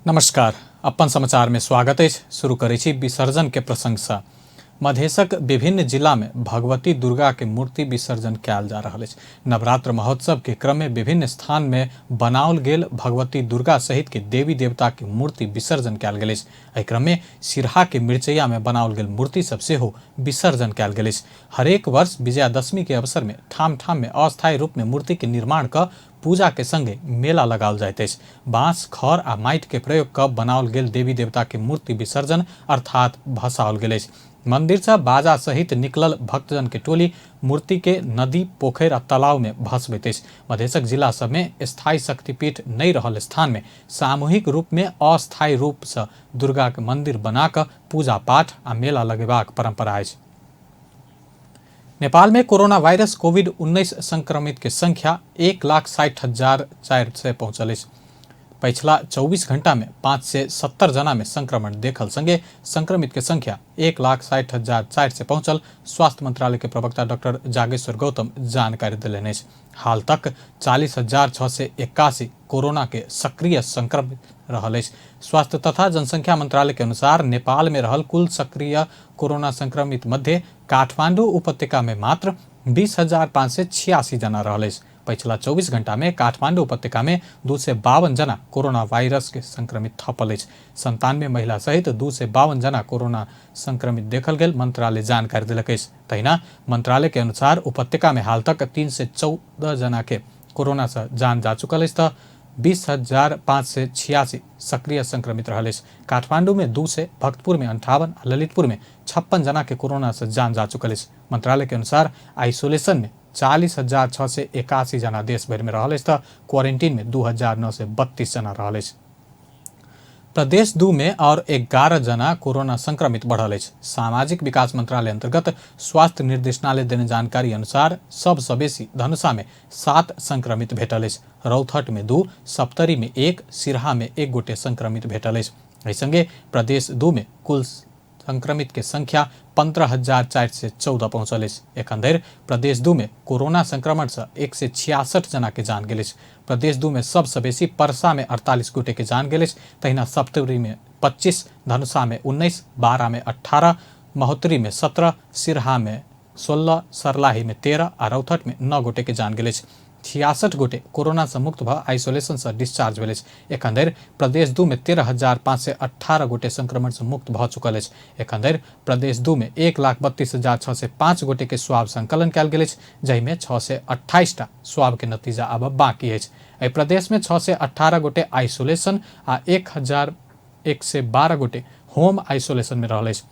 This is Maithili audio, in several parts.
नमस्कार, अपन समाचार में स्वागत अछि। शुरू करै छी विसर्जन के प्रसंग से। मधेशक विभिन्न जिला में भगवती दुर्गा के मूर्ति विसर्जन कयल जा रहल अछि। नवरात्र महोत्सव के क्रम में विभिन्न स्थान में बनाओल गेल भगवती दुर्गा सहित के देवी देवता के मूर्ति विसर्जन कयल गेल अछि। एहि क्रम में सिरहा के मिर्चैया में बनाओल गेल मूर्ति सब सेहो विसर्जन कयल गेल अछि। हरेक वर्ष विजयादशमी के अवसर में ठाम ठाम में अस्थायी रूप में मूर्ति के निर्माण क पूजा के संगे मेला लगाओल जाइत अछि। बांस, खर आ माटि के प्रयोग क बनाओल गेल देवी देवता के मूर्ति विसर्जन अर्थात भसाओल गेल अछि। मंदिर से बाजा सहित निकलल भक्तजन के टोली मूर्ति के नदी, पोखरि आ तालाब में भसबैत अछि। मधेशक जिला सब में स्थायी शक्तिपीठ नहि रहल स्थान में सामूहिक रूप में अस्थायी रूप से दुर्गा के मंदिर बना क पूजा पाठ आ मेला लगेबाक परंपरा अछि। नेपाल में कोरोना वायरस कोविड-19 संक्रमित के संख्या 1,60,400 पहुंचल अछि। पछिला 24 घंटा में 570 जना में संक्रमण देखल संगे संक्रमित के संख्या 1,60,400 पहुंचल स्वास्थ्य मंत्रालय के प्रवक्ता डॉक्टर जागेश्वर गौतम जानकारी देलनि अछि। हाल तक 40,681 कोरोना के सक्रिय संक्रमित रहल अछि। स्वास्थ्य तथा जनसंख्या मंत्रालय के अनुसार नेपाल में रहल कुल सक्रिय कोरोना संक्रमित मध्य काठमांडू उपत्यका में मात्र 20,586 जना रहल अछि। पछिला 24 घंटा में काठमांडू उपत्यका में 252 जना कोरोना वायरस के संक्रमित थपल अछि। 97 महिला सहित 252 जना कोरोना संक्रमित देखल गेल मंत्रालय जानकारी देलक अछि। तहिना मंत्रालय के अनुसार उपत्यका में हाल तक 314 जना के कोरोना से जान जा चुकल अछि त 20,586 सक्रिय संक्रमित रहल अछि। काठमांडू में 200, भक्तपुर में 58 आ ललितपुर में 56 जना के कोरोना से जान जा चुकल अछि। मंत्रालय के अनुसार आइसोलेशन में 40,681 जना देश भरि में रहल अछि त क्वारंटीन में 2,932 जना रहल अछि। प्रदेश 2 में और 11 जना कोरोना संक्रमित बढ़ल अछि। सामाजिक विकास मंत्रालय अंतर्गत स्वास्थ्य निर्देशनालय देने जानकारी अनुसार सबसँ बेसी धनुषा में 7 संक्रमित भेटल अछि। रौथट में 2, सप्तरी में 1, सिरहा में 1 गोटे संक्रमित भेटल अछि। एहि संगे प्रदेश 2 में कुल संक्रमित के संख्या 15,414 पहुंचल अछि। एखन धरि प्रदेश 2 में कोरोना संक्रमण से 166 जना के जान गेल अछि। प्रदेश 2 में सबसँ बेसी परसा में 48 गोटे के जान गेल अछि। तहिना सप्तरी में 25, धनुषा में 19, बारा में 18, महोत्तरी में 17, सिरहा में 16, सरलाही में 13 आ रौथट में 9 गोटे के जान गेल अछि। 66 गोटे कोरोना से मुक्त भ आइसोलेशन से डिस्चार्ज भेल अछि। एखन धरि प्रदेश 2 में 13,518 गोटे संक्रमण से मुक्त भ चुकल अछि। एखन धरि प्रदेश 2 में 1,32,605 गोटे के स्वाब संकलन कयल गेल अछि, जाहिमे 628 टा स्वाब के नतीजा आब बाकी अछि। एहि प्रदेश में 618 गोटे आइसोलेशन आ 1,112 गोटे होम आइसोलेशन में रहल अछि।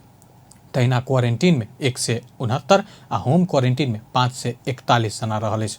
तहिना क्वारेंटीन में 169 आ होम क्वारेंटीन में 541 जना रहल अछि।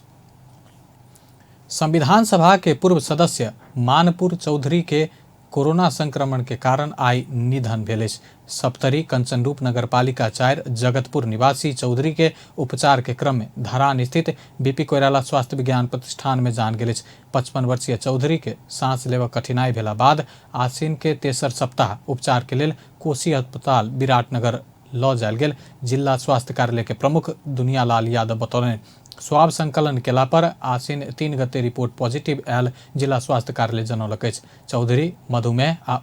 संविधान सभा के पूर्व सदस्य मानपुर चौधरी के कोरोना संक्रमण के कारण आइ निधन भेल अछि। सप्तरी कंचनरूप नगरपालिका 4 जगतपुर निवासी चौधरी के उपचार के क्रम में धरान स्थित बीपी कोइराला स्वास्थ्य विज्ञान प्रतिष्ठान में जान गेल अछि। 55 वर्षीय चौधरी के सांस लेबऽ कठिनाई भेला बाद आश्विन के तेसर सप्ताह उपचार के लेल कोशी अस्पताल विराटनगर लऽ जायल गेल जिला स्वास्थ्य कार्यालय के प्रमुख दुनियालाल यादव बतौलनि। स्वाब संकलन केला पर आश्विन 3 गते रिपोर्ट पॉजिटिव आयल जिला स्वास्थ्य कार्यालय जनौलक अछि। चौधरी मधुमेह आ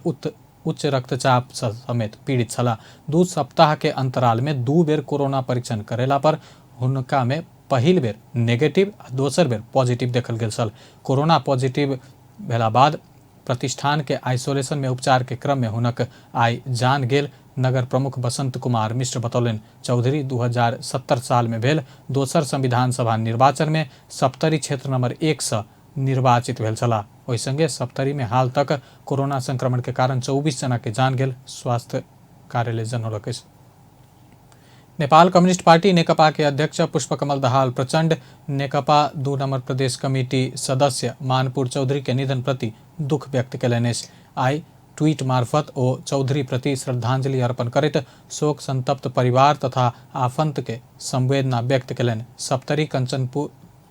उच्च रक्तचाप समेत पीड़ित छलाह। 2 सप्ताह के अंतराल में 2 बेर कोरोना परीक्षण करेला पर हुनका में पहिल बेर नेगेटिव आ दोसर बेर पॉजिटिव देखल गेल छल। कोरोना पॉजिटिव भेला बाद प्रतिष्ठान के आइसोलेशन में उपचार के क्रम में हुनक आइ जान गेल नगर प्रमुख बसंत कुमार मिश्र बतौलनि। चौधरी 2070 साल में भेल दोसर संविधान सभा निर्वाचन में सप्तरी क्षेत्र नंबर 1 से निर्वाचित भेल छलाह। ओहि संगे सप्तरी में हाल तक कोरोना संक्रमण के कारण 24 जना के जान गेल स्वास्थ्य कार्यालय जनौलक अछि। नेपाल कम्युनिस्ट पार्टी नेकपा के अध्यक्ष पुष्पकमल दाहाल प्रचंड नेकपा 2 नंबर प्रदेश कमिटी सदस्य मानपुर चौधरी के निधन प्रति दुख व्यक्त कयलनि अछि। आइ ट्वीट मार्फत ओ चौधरी प्रति श्रद्धांजलि अर्पण करैत शोक संतप्त परिवार तथा आफंत के संवेदना व्यक्त कयलनि। सप्तरी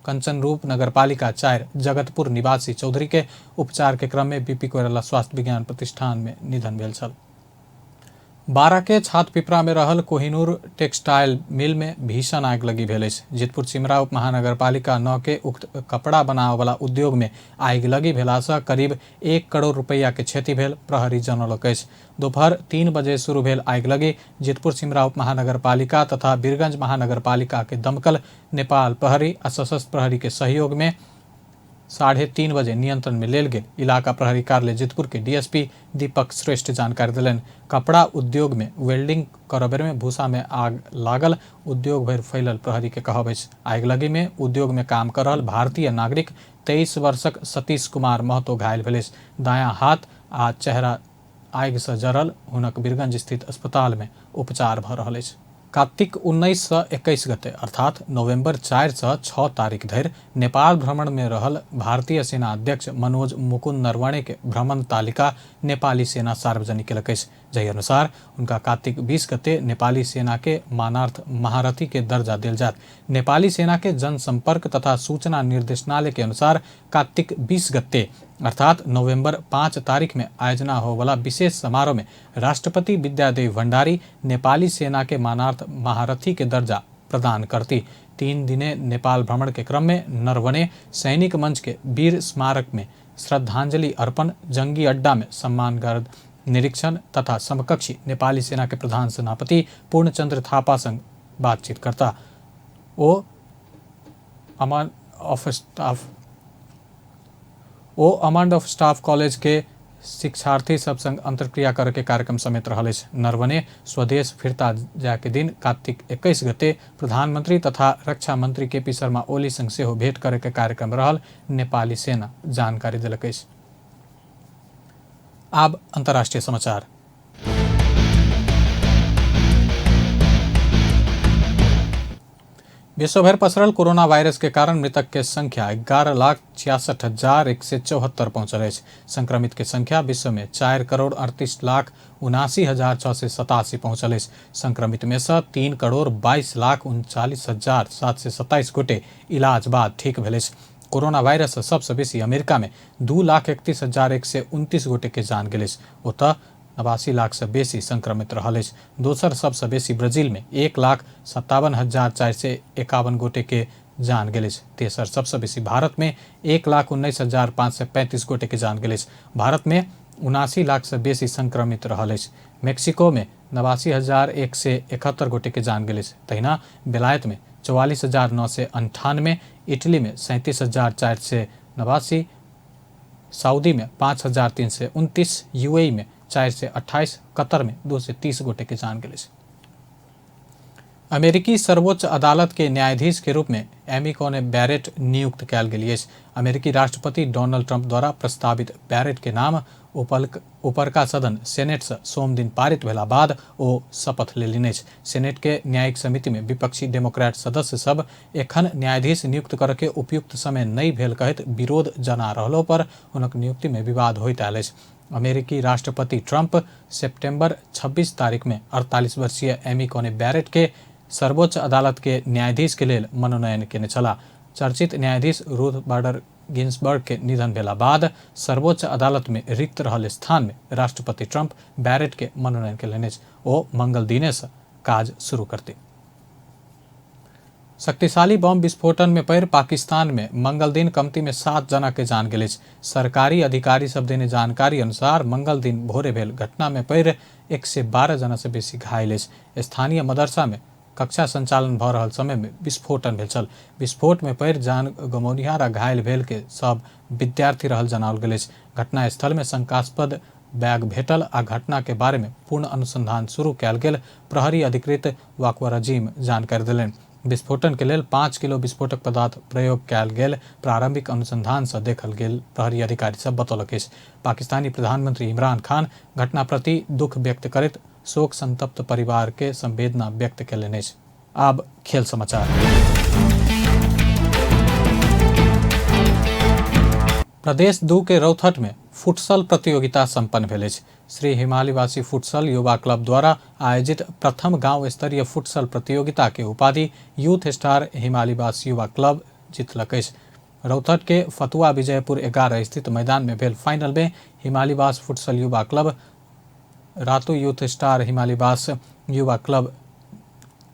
कंचनरूप नगरपालिका 4 जगतपुर निवासी चौधरी के उपचार के क्रम में बीपी कोइराला स्वास्थ्य विज्ञान प्रतिष्ठान में निधन भेल छल। बारा के छातपिपरा में रहल कोहिनूर टेक्सटाइल मिल में भीषण आगि लगी भेल अछि। जितपुर सिमरा उप महानगरपालिका 9 के उक्त कपड़ा बनावे वाला उद्योग में आगि लगी भेला से करीब 1 करोड़ रुपया के क्षति भेल प्रहरी जनौलक अछि। दोपहर 3 बजे शुरू भेल आगि लगी जितपुर सिमरा उप महानगरपालिका तथा बीरगंज महानगरपालिका के दमकल, नेपाल प्रहरी आ सशस्त्र प्रहरी के सहयोग में 3:30 बजे नियंत्रण में लेल गेल। इलाका प्रहरी कार्यालय जितपुर के डीएसपी दीपक श्रेष्ठ जानकारी देलनि। कपड़ा उद्योग में वेल्डिंग करऽ में भूसा में आग लागल उद्योग भरि फैलल प्रहरी के कहब अछि। आगिलगी में उद्योग में काम कर रहल भारतीय नागरिक 23 वर्षक सतीश कुमार महतो घायल भेल अछि। दायां हाथ आ चेहरा आगि से जरल हुनक बीरगंज स्थित अस्पताल में उपचार भऽ रहल अछि। कार्तिक 19 से 21 गते अर्थात नवंबर 4 से 6 तारीख धरि नेपाल भ्रमण में रहल भारतीय सेना अध्यक्ष मनोज मुकुंद नरवणे के भ्रमण तालिका नेपाली सेना सार्वजनिक केलक अछि। जाहि अनुसार उनका कार्तिक 20 गते नेपाली सेना के मानार्थ महारथी के दर्जा देल जायत। नेपाली सेना के जनसंपर्क तथा सूचना निर्देशनालय के अनुसार कार्तिक 20 गते अर्थात नवंबर 5 तारीख में आयोजना होवाला विशेष समारोह में राष्ट्रपति विद्यादेवी भंडारी नेपाली सेना के मानार्थ महारथी के दर्जा प्रदान करती। 3 दिने नेपाल भ्रमण के क्रम में नरवणे सैनिक मंच के वीर स्मारक में श्रद्धांजलि अर्पण, जंगी अड्डा में सम्मान गर्द निरीक्षण तथा समकक्षी नेपाली सेना के प्रधान सेनापति पूर्णचंद्र थापा संग बातचीत करता। ओ अमांड ऑफ स्टाफ कॉलेज के शिक्षार्थी सब संग अंतर्क्रिया करे के कार्यक्रम समेत रहल अछि। नरवणे स्वदेश फिरता जाय के दिन कार्तिक 21 गते प्रधानमंत्री तथा रक्षा मंत्री के पी शर्मा ओली संग सेहो भेंट करे के कार्यक्रम रहल नेपाली सेना जानकारी देलक अछि। आब अंतर्राष्ट्रीय समाचार। विश्वभर पसरल कोरोना वायरस के कारण मृतक के संख्या 11,66,174 पहुंचल अछि। संक्रमित के संख्या विश्व में 4,38,79,687 पहुंचल अछि। संक्रमित में से 3,22,39,727 गोटे इलाज बाद ठीक भेल अछि। कोरोना वायरस सबसे बेसी अमेरिका में 2,31,129 गोटे के जान गेल अछि। ओतऽ 89 लाख से बेसी संक्रमित रहल अछि। दोसर सबसे बेसी ब्राजील में 1,57,451 गोटे के जान गेल अछि। तेसर सबसे बेसी भारत में 1,19,535 गोटे के जान गेल अछि। भारत में 79 लाख से बेसी संक्रमित रहल अछि। मेक्सिको में 89,171 गोटे के जान गेल अछि। तहिना बेलायत में 44,998, इटली में 37,489, सऊदी में 5,329, यूएई में 428, कतर में 230 गोटे के जान गेल अछि। अमेरिकी सर्वोच्च अदालत के न्यायाधीश के रूप में एमी कोने बैरेट नियुक्त कयल गेल अछि। अमेरिकी राष्ट्रपति डोनाल्ड ट्रंप द्वारा प्रस्तावित बैरेट के नाम उपरका सदन सेनेट से सोमदिन पारित भेला बाद ओ शपथ लेलनि अछि। सेनेट के न्यायिक समिति में विपक्षी डेमोक्रेट सदस्य सब एखन न्यायाधीश नियुक्त करऽ के उपयुक्त समय नहि भेल कहैत विरोध जना रहलो पर हुनक नियुक्ति में विवाद होइत आयल अछि। अमेरिकी राष्ट्रपति ट्रंप सितंबर 26 तारीख में 48 वर्षीय एमी कोने बैरेट के सर्वोच्च अदालत के न्यायाधीश के लेल मनोनयन केने छलाह। चर्चित न्यायाधीश रूथ बाडर गिन्सबर्ग के निधन भेला बाद सर्वोच्च अदालत में रिक्त रहल स्थान में राष्ट्रपति ट्रंप बैरेट के मनोनयन केलनि अछि। ओ मंगल दिने से काज शुरू करते। शक्तिशाली बम विस्फोटन में पड़ि पाकिस्तान में मंगल दिन कमती में 7 जना के जान गेल अछि। सरकारी अधिकारी सब देने जानकारी अनुसार मंगल दिन भोरे भेल घटना में पड़ि 112 जना से बेसी घायल अछि। स्थानीय मदरसा में कक्षा संचालन भऽ रहल समय में विस्फोटन भेल छल। विस्फोट में पड़ि जान गमौनिहार आ घायल भेल के सब विद्यार्थी रहल जनाओल गेल अछि। घटनास्थल में शंकास्पद बैग भेटल आ घटना के बारे में पूर्ण अनुसंधान शुरू कयल गेल प्रहरी अधिकृत वाकवा रजीम जानकारी देलनि। विस्फोटन के लेल 5 किलो विस्फोटक पदार्थ प्रयोग कयल गेल प्रारंभिक अनुसंधान से देखल गेल प्रहरी अधिकारी सब बतौलक अछि। पाकिस्तानी प्रधानमंत्री इमरान खान घटना प्रति दुख व्यक्त करैत शोक संतप्त परिवार के संवेदना व्यक्त कयलनि अछि। आब खेल समाचार। प्रदेश 2 के रौथट में फुटसल प्रतियोगिता संपन्न भेल अछि। श्री हिमालयवासी फुटसल युवा क्लब द्वारा आयोजित प्रथम गांव स्तरीय फुटसल प्रतियोगिता के उपाधि यूथ स्टार हिमालयवासी युवा क्लब जीतलक अछि। रौथट के फतुआ विजयपुर 11 स्थित मैदान में भेल फाइनल में हिमालयवास फुटसल युवा क्लब रातू यूथ स्टार हिमालीवास युवा क्लब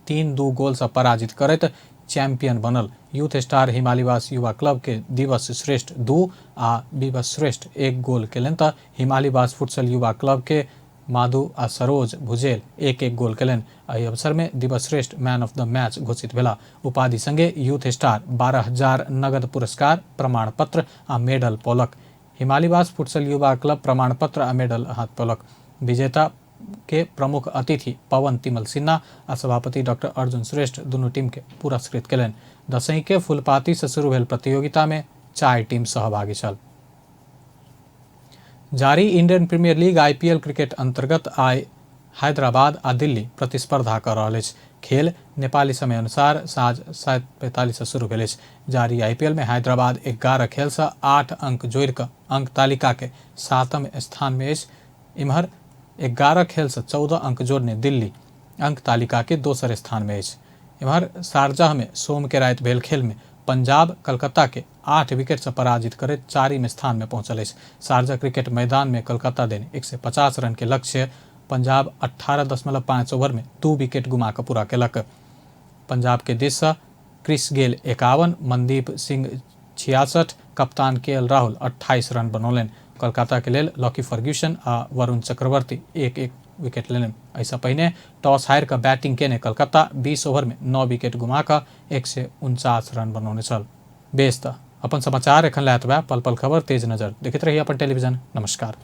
3-2 गोल से पराजित करैत चैंपियन बनल। यूथ स्टार हिमालीवास युवा क्लब के दिवस श्रेष्ठ 2 आ दिवस श्रेष्ठ 1 गोल केलनि तऽ हिमालीवास फुटसल युवा क्लब के माधु आ सरोज भुजेल 1-1 गोल केलनि। एहि अवसर में दिवस श्रेष्ठ मैन ऑफ the match घोषित भेला। उपाधि संगे यूथ स्टार 12,000 नगद पुरस्कार, प्रमाण पत्र आ मेडल पौलक। हिमालीवास फुटसल युवा क्लब प्रमाण पत्र आ मेडल हाथ पौलक। विजेता के प्रमुख अतिथि पवन तिमल सिन्हा आ सभापति डॉक्टर अर्जुन श्रेष्ठ दुनू टीम के पुरस्कृत केलनि। दसैं के फुलपाती से शुरू भेल प्रतियोगिता में 4 टीम सहभागी छल। जारी Indian Premier League IPL cricket अंतर्गत आइ हैदराबाद आ दिल्ली प्रतिस्पर्धा कर रहल अछि। खेल नेपाली समय अनुसार साँझ 7:45 से शुरू भेल अछि। जारी आईपीएल में हैदराबाद 11 खेल से 8 अंक जोड़ि कऽ अंक तालिका के 7म स्थान में अछि। इम्हर 11 खेल से 14 अंक जोड़ने दिल्ली अंक तालिका के दोसर स्थान में अछि। इम्हर शारजाह में सोम के राति भेल खेल में पंजाब कलकत्ता के 8 विकेट से पराजित करैत 4म स्थान में पहुंचल अछि। शारजाह क्रिकेट मैदान में कलकत्ता देने 150 रन के लक्ष्य पंजाब 18.5 ओवर में 2 विकेट गुमा कऽ पूरा केलक। पंजाब के दिस से क्रिस गेल 51, मनदीप सिंह 66, कप्तान के एल राहुल 28 रन बनौलनि। कलकत्ता के लेल लॉकी फर्ग्यूसन आ वरुण चक्रवर्ती 1-1 विकेट लेलनि। एहिसँ पहिने टॉस हारि कऽ बैटिंग केने कलकत्ता 20 ओवर में 9 विकेट गुमा कऽ 149 रन बनौने छल। बेस तऽ अपन समाचार एखन लए एतबे। पल पल खबर तेज नजर देखैत रही अपन टेलीविजन। नमस्कार।